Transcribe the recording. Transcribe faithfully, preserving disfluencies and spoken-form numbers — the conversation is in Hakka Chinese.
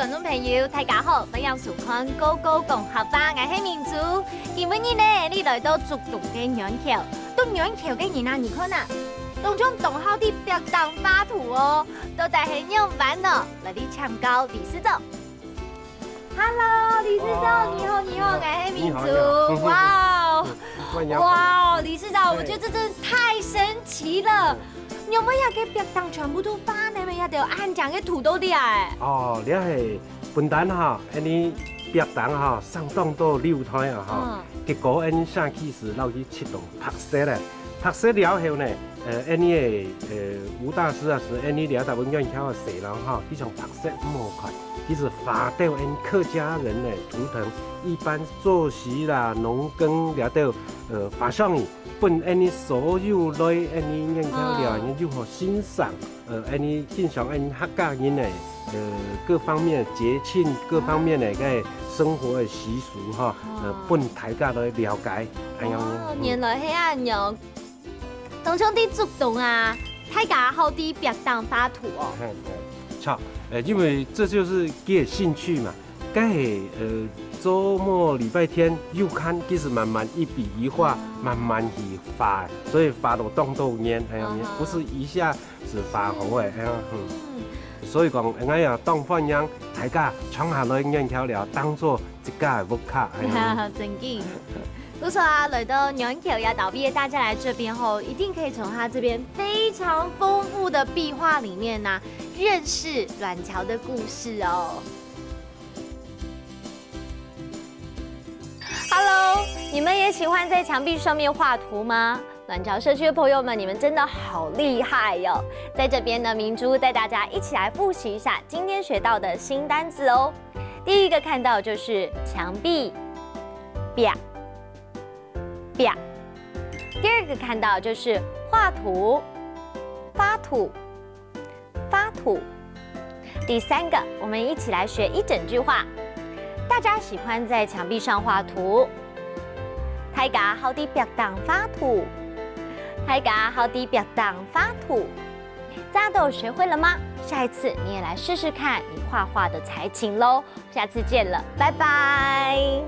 觀眾朋友，大家好，歡迎收看《高高講客話》，𠊎係明珠。今晡日呢，𠊎來到竹東个軟橋，讀軟橋个人啊，你看啊，當中當好在壁頂畫圖哦，到底係仰般呢？來，𠊎請教理事長。Hello，理事長，你好，你好，𠊎係明珠。哇哦，哇哦，理事長，我覺得這真的太神奇了。仰會這个壁頂全部都畫呢？這兜恁靚个圖到底啊？哦，這係本旦哈，恁呢壁頂哈，上當多留台啊哈，結果恁呢下去時，落去七棟白色咧，白色了後呢，呃，恁呢个呃吳大師啊，係恁呢這搭本軟橋个細人哈，佢像白色毋好看，佢係畫到恁客家人个圖騰，一般作息啦、農耕這兜呃畫上去。 分恁呢所有來恁呢軟橋尞，恁呢又好欣賞，呃，恁呢欣賞恁呢客家人个，呃，各方面个節慶，各方面个个生活个習俗哈，呃，分大家來了解，恁樣。哦，原來係恁樣。當中在竹東啊，大家好在壁頂畫圖哦。嗯，嗯，著，呃，因為這就是佢个興趣嘛。 該係呃週末禮拜天又看，佢係慢慢一筆一畫，慢慢去畫，所以畫到當多年，哎呀，不是一下子畫好个，哎呀，嗯。所以講，𠊎也當歡迎大家常下來軟橋尞，當做自家个屋下，哎呀。真緊。不錯啊，來到軟橋也倒畢業，大家來這邊後，一定可以從他這邊非常豐富的壁畫裡面呢，認識軟橋的故事哦。 Hello，你們也喜歡在牆壁上面畫圖嗎？軟橋社區的朋友們，你們真的好厲害喲！在這邊呢，明珠帶大家一起來複習一下今天學到的新單字哦。第一個看到就是牆壁，壁，壁。第二個看到就是畫圖，畫圖， 畫圖。第三個，我們一起來學一整句話。大家喜歡在牆壁上畫圖。大家好在壁頂畫圖。大家好在壁頂畫圖。大家都有學會了嗎？下一次你也來試試看你畫畫的才情嘍。下次見了，拜拜。